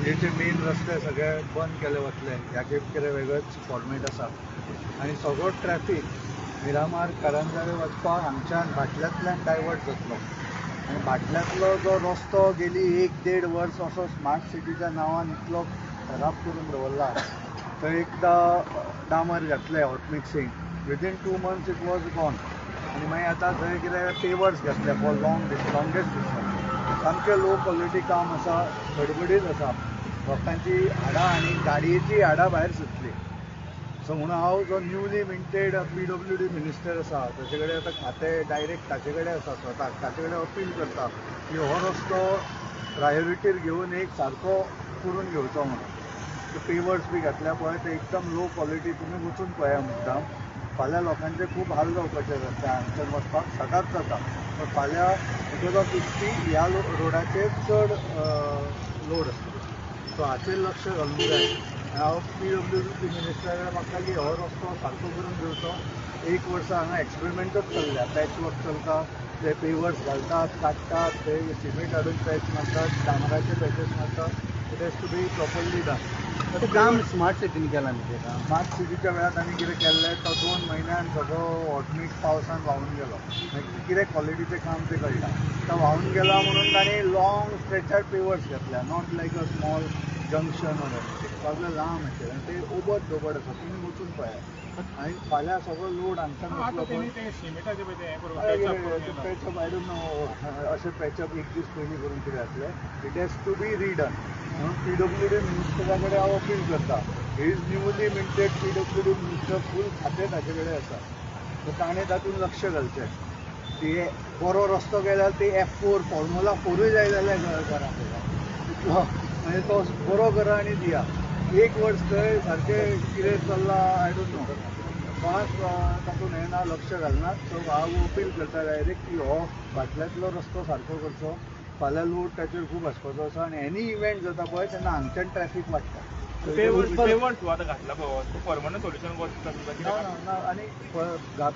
पणजेचे main रस्ते सगळे बंद केले वतले. ह्या खेप कितें वेगळेच फॉर्मेट आसा आनी सगळो ट्रॅफीक मिरामार करंजाळे वचपाक हांगच्यान भाटल्यांतल्यान डायवर्ट जातलो आनी भाटल्यांतलो जो रस्तो गेली 1-1.5 वर्स असो स्मार्ट सिटीच्या नांवान इतलो खराब करून दवरला. थंय एकदां डामर घातले hot mixing, within 2 months it was gone. आनी मागीर आतां थंय कितें पेवर्स घातले फॉर लॉंगेस्ट डिस्टन्स. सामकें लो क्वॉलिटी काम आसा, गडबडीत आसा, लोकांची हाडां आनी गाडयेची हाडां भायर सुटली. सो म्हणून हांव जो न्यूली मिंटेड PWD minister आसा ताचे कडेन आतां खातें डायरेक्ट ताचे कडेन आसा, स्वताक ताचे कडेन अपील करता की हो रस्तो प्रायोरिटीर घेवन एक सारको करून घेवचो म्हणून. पेवर्स बी घातल्या पळय ते एकदम लो क्वॉलिटी, तुमी वचून पळया मुद्दाम. फाल्यां लोकांचे खूब हाल जावपाचे रस्ते हांगच्यान वचपाक सदांच जाता, पण फाल्यां because of इफ्फी ह्या रोडाचेर चड लोड आसतलो. सो हाचेर लक्ष घालूंक जाय. हांव PWD मिनिस्टरा कडेन मागता की हो रस्तो सारको करून घेवचो. 1 वर्सा हांगा एक्सपेरिमेंटच चल्ल्या, पॅच वर्क चलता, ते पेवर्स घालतात, काडटात, ते सिमेंट हाडून पॅच मारतात, डांबराचे पॅचेस मारतात. It has to be properly done. काम स्मार्ट सिटीन केलां न्ही तें काम. स्मार्ट सिटीच्या वेळार तांणी कितें केल्लें, तो 2 म्हयन्यान सगळो हॉटमिक्स पावसान व्हांवून गेलो. मागीर कितें क्वॉलिटीचें काम तें कळटा. तो व्हांवून गेला म्हणून तांणी लॉंग स्ट्रेचार पेवर्स घातल्या, not like a small junction or anything. सगळें लांब आशिल्लें आनी ते ओबड दोबड आसा, तुमी वचून पळयात. आनी फाल्यां सगळो लोड हांगच्यान वतलो. पॅचअप I don't know, अशें पॅचअप एक दीस पयलीं करून कितें जातलें. It has to be redone. म्हणून PWD मिनिस्टरा कडेन हांव अपील करता. He is newly minted PWD minister, full खातें ताचे कडेन आसा, सो ताणें तातूंत लक्ष घालचें. ती बरो रस्तो गेल्यार ती F4 formula 4 जाय जाल्यार करा, तितलो म्हणजे तो बरो करा आनी दिया. 1 वर्स थंय सारकें कितें चल्लां I don't know, कोणाक तातूंत हें ना, लक्ष घालना. सो हांव अपील करता डायरेक्ट की हो भाटल्यांतलो रस्तो सारको करचो. फाल्यां लोड ताचेर खूब आसपाचो आसा आनी एनी इव्हेंट जाता पळय तेन्ना हांगच्यान ट्रॅफीक वाडटा. ना आनी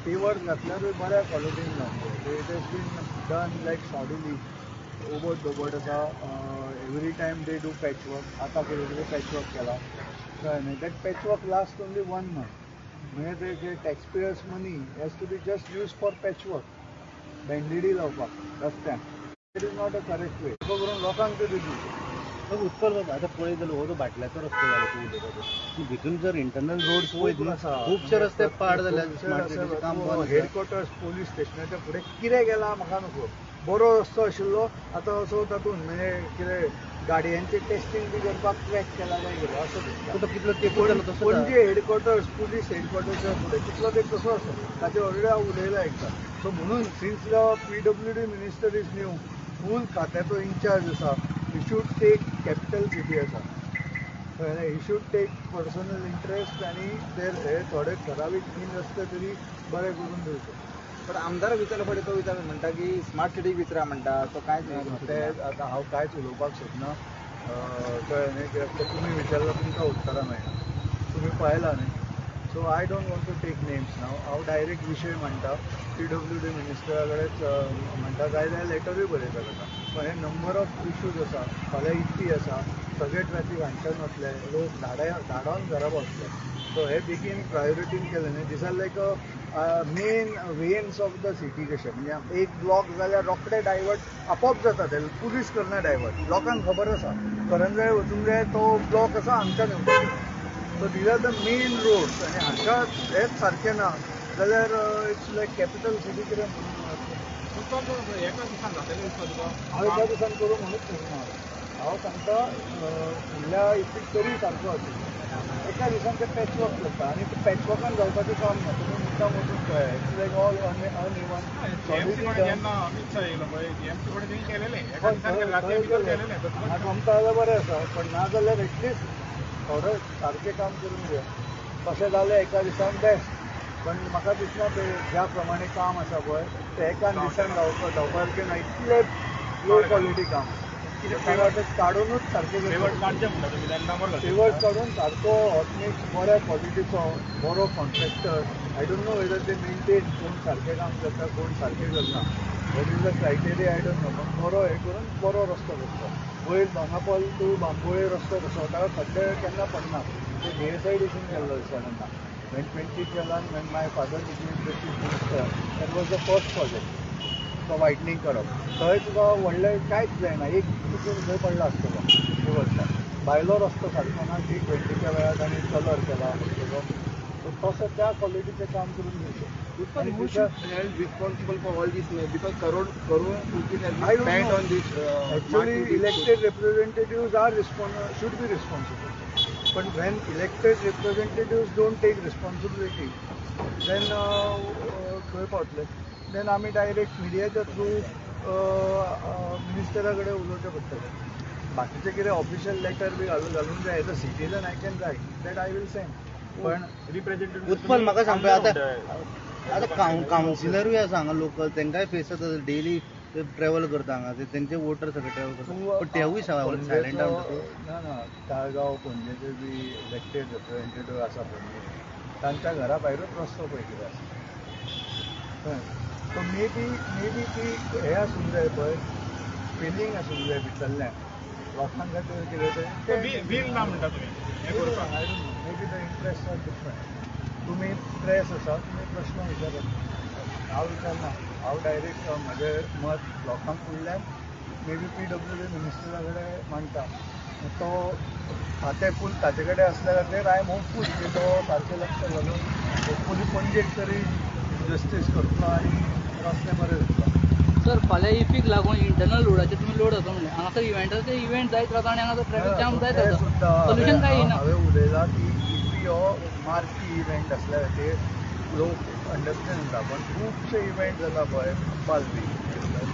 पेवर्स घातल्यारूय बऱ्या क्वॉलिटीन जावंक जाय. It has been done like shoddily, ओबड दोबड आसा. Every time they do patch work. आतां कितें कितें पॅच वर्क केलां, कळ्ळें न्ही. That patch work last only 1 month. म्हणजे ते tax payers money has to be just use for patch work, बँडेडी लावपाक रस्त्यांक. It is not a correct way. करून लोकांक ते दिवचें. उत्पल बाबा, आतां पळयत जाल्यार हो जो बाटल्याचो रस्तो जालो तूं उलयता तो, भितून जर इंटरनल रोड पळयत न्ही, खुबशे रस्ते पाड जाल्या. हेडक्वॉर्टर्स पोलीस स्टेशनाच्या फुडें कितें गेलां म्हाका नको, बरो रस्तो आशिल्लो आतां असो तातूंत म्हणजे कितें गाडयांचें टेस्टींग बी करपाक ट्रॅक केला काय कितें असो दिसता. कितलो तेंप जालो तसो पणजे हेडक्वॉर्टर्स पुलीस हेडक्वॉर्टर्सच्या फुडें कितलो तेंप तसो आसा, ताचेर ऑलरेडी हांव उलयलां एकदां. सो म्हणून since the PWD minister is new, full खात्याचो इन्चार्ज आसा, he should take capital city आसा, कळ्ळें, he should take personal interest आनी ते हे थोडे ठरावीक मेन रस्ते तरी बरे करून दिवचे. पण आमदार विचारला पडे तो विचार म्हणटा की स्मार्ट सिटीक विचारा म्हणटा, तो कांयच ते आतां हांव कांयच उलोवपाक सोदना, कळ्ळें न्ही. कित्याक ते तुमी विचारला तुमकां उत्तरां मेळना, तुमी पळयला न्ही. So I don't want to take names नाव. हांव डायरेक्ट विशय म्हणटा, PWD मिनिस्टरा कडेन म्हणटा, जाय जाल्यार लेटरूय बरयता ताका. पण हे नंबर ऑफ इश्यूज आसा, फाल्यां इफ्फी आसा, सगळे ट्रॅफीक हांगच्यान वतले, लोक धाडावन घरा पावतले. सो हे बेगीन प्रायोरिटीन केलें न्ही. These are like a main veins of the city कशें, म्हणजे एक ब्लॉक जाल्यार रोखडे डायवर्ट आपोआप जाता, ते पुलीस करना डायवर्ट, लोकांक खबर आसा करंजाळे वचूंक जाय तो ब्लॉक आसा हांगच्यान येवपाचो. So these are the main roads आनी हांगा हेच सारकें ना जाल्यार it's like capital city कितें म्हणून एका दिसान जातलें दिसता तुका? हांव एका दिसान करूं म्हणूच सांगना, हांव सांगता फुडल्या इफ्फीक तरी सारको आसतलो. एका दिसान ते पॅचवर्क करता आनी ते पॅचवर्कान जावपाचें काम ना, तुमी मुद्दाम वचून पळया. It's like all uneven. जेन्ना अमीत शाह येयलो पळय, GMC कडेन तेणी केलेलें एका दिसान, राती भितर केलेलें. हांगा जमता जाल्यार बरें आसा, पण ना जाल्यार एटलिस्ट थोडें सारकें काम करून घेया. तशें जालें एका दिसान बेस्ट, पण म्हाका दिसना ते ज्या प्रमाणे काम आसा पळय तें एका दिसान जावपा सारकें ना, इतलें लो क्वॉलिटी काम. कितें काडूनच सारकें पेवर्स काडून सारको हॉटमिक्स बऱ्या क्वॉलिटीचो बरो contractor. I don't know whether ते मेंटेन कोण सारकें काम करता कोण सारकें करना, what is the criteria I don't know, पण बरो हें करून बरो रस्तो करचो. वयर दोंगापोल टू बांबोळे रस्तो कसो ताका खड्डे केन्ना पडना, ते GSIDCन केल्लो दिसता तेन्ना. When 2012 when my father became the chief minister, that was the first project. तो वायटनींग करप, थंय तुका व्हडलें कांयच जायना, एक चुकून थंय पडला आसतलो रिवर्सा. भायलो रस्तो सारको ना, G20च्या वेळार तांणी कलर केला रस्त्याचो, सो तसो त्या क्वॉलिटीचें काम करून दिवचें. Who should held responsible for all this? Because crore rupees has been spent on this. Actually, elected representatives are should be responsible. But when elected representatives don't take responsibility, then खंय पावतले? Then आमी direct मिडियाच्या through मिनिस्टरा कडेन उलोवचें पडटलें. बाकीचें कितें official letter बी घालूंक जाय as a citizen I can write that I will send. पण रिप्रेझेंटेटिव्ह उत्पल म्हाका सांगपा आतां आतां कावन्सिलरूय आसा हांगा लोकल, तांकांय फेस जाता डेली ट्रॅव्हल करता हांगा, तेंचे वोटर सगळे ट्रॅव्हल करता, पण तेवूय सायलंट म्हणटा. ना ना, ताळगांव पणजेचे बी इलेक्टेड रिप्रेझेंटेटिव्ह आसा पणजे, तांच्या घरा भायरूच रस्तो पळय कितें आसा. सो मे बी ती हें आसूंक जाय पळय, फिलींग आसूंक जाय भितरल्यान लोकां खातीर कितें तरी वील ना म्हणटा तुमी. I don't know, maybe the interest are different. तुमी प्रेस आसा, तुमी प्रश्न विचारात, हांव विचारना. हांव डायरेक्ट म्हजें मत लोकांक फुडल्यान मे बी PWD मिनिस्टरा कडेन मांडटा, तो खातें फूल ताचे कडेन आसल्या खातीर I am hopeful की तो सारकें लक्ष घालून होपफुली पणजेक तरी जस्टीस करतलो आनी रस्ते बरे जातलो. सर फाल्यां इफीक लागून इंटरनल रोडाचेर तुमी लोड जाता म्हणलें, हांगासर इव्हेंटाचे इव्हेंट जायत रावता आनी हांगासर ट्रॅफिक जाम जायत रावता, सोल्युशन कांय येना. हांवें उलयलां की इफी हो मार्की इव्हेंट आसल्या खातीर लोक अंडरस्टँड जाता, पण खुबशे इव्हेंट जाता पळय, फुटबॉल बी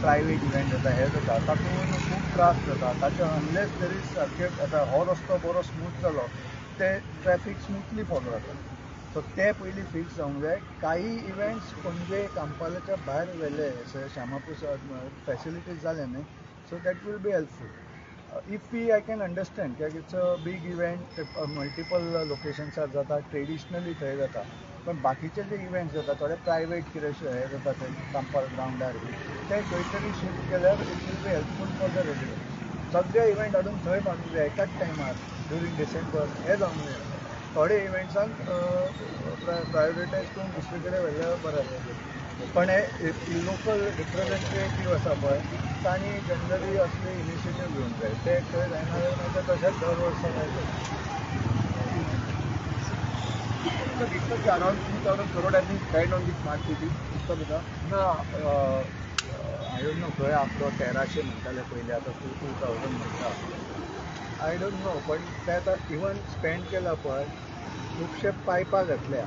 प्रायवेट इव्हेंट जाता, हे जाता, तातूंत खूब त्रास जाता. ताचे अनलेस there is सारकें आतां हो रस्तो बरो स्मूथ जालो ते ट्रॅफिक स्मुथली फॉलो जाता. सो ते पयलीं फिक्स जावंक जाय. काही इव्हेंट्स पणजे कांपालाच्या भायर व्हेले, श्यामाप्रसाद फॅसिलिटीज जाले न्ही, so that will be helpful. If we I can understand कित्याक it's a big event, multiple लोकेशन्सार जाता, ट्रेडिशनली थंय जाता, पण बाकीचे जे इव्हेंट्स जाता थोडे प्रायवेट कितें हे जाता थंय कांपाल ग्रावंडार बी ते खंय तरी शिफ्ट केल्यार it will be helpful for the residents. सगळे इव्हेंट हाडून थंय मारूंक जाय एकाच टायमार ड्युरींग डिसेंबर, हें जावंक जाय. थोडे इव्हेंट्सांक प्रायोरिटायज करून दुसरे कडेन व्हेल्यार बरें जातलें. पण हे लोकल रिप्रेझेंटेटिव्ह आसा पळय तांणी जनरली असले इनिशिएटीव घेवंक जाय, ते खंय जायना जाल्यार मागीर तशेंच दर वर्सा जायत. Around 2,000 crore has been spent on this smart city. ना, I don't know खंय आंकडो 1300 म्हणटाले पयलीं, आतां 2,000 म्हणटा, I don't know. पण ते आतां इवन स्पेंड केला पळय, खुबशे पायपां घातल्या,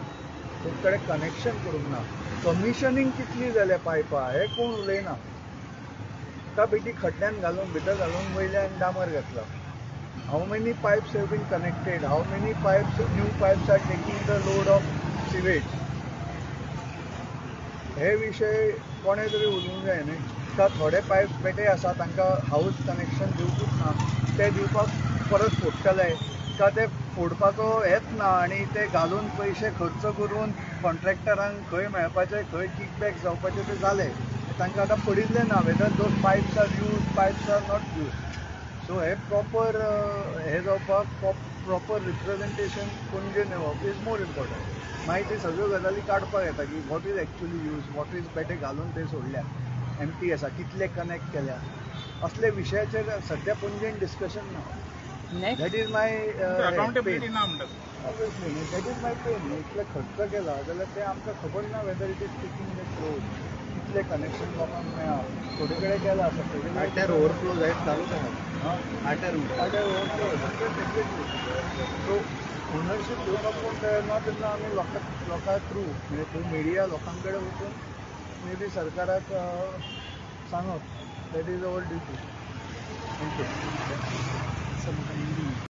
खूब कडेन कनेक्शन करूंक ना, कमिशनींग कितली जाल्या पायपां हें कोण उलयना. एका बेटी खड्ड्यान घालून भितर घालून वयल्यान डांबर घातला. How many pipes have been connected, how many pipes, new pipes are taking the load of sewage, हे विशय कोणें तरी उलोवंक जाय न्ही. का थोडे पायप्स बेठे आसा तांकां हावज कनेक्शन दिवपूच ना, ते दिवपाक परत फोडटले का ते फोडपाचो हेच ना, आनी ते घालून पयशे खर्च करून कॉन्ट्रॅक्टरांक खंय मेळपाचे खंय किकबॅक जावपाचे ते जाले, तांकां आतां पडिल्लें ना whether those pipes are use, pipes are not use. So hey proper हे जावपाक प्रॉपर रिप्रेझेंटेशन पणजेन येवप is more important. मागीर ते सगळ्यो गजाली काडपाक येता की what is actually use, what is बेटे घालून ते सोडल्या, एमटी आसा, कितले कनेक्ट केल्या, असले विशयाचेर सद्या पणजेन डिस्कशन ना. That is my accountability ना म्हणटा. Obviously that is my pain. इतले खर्च केला जाल्यार ते आमकां खबर ना whether it is taking that road, कितले कनेक्शन लोकांक मेळ्ळा, थोडे कडेन केला आसा, थोडे आट्यार ओवरफ्लो जायत चालूच आसा, आट्यार ओवरफ्लो एक्झॅक्टली. सो ओनरशीप घेवपाक कोण तयार ना तेन्ना आमी लोकां थ्रू म्हणजे थ्रू मिडिया लोकां कडेन वचून मे बी सरकाराक सांगप, that is our duty. Thank you.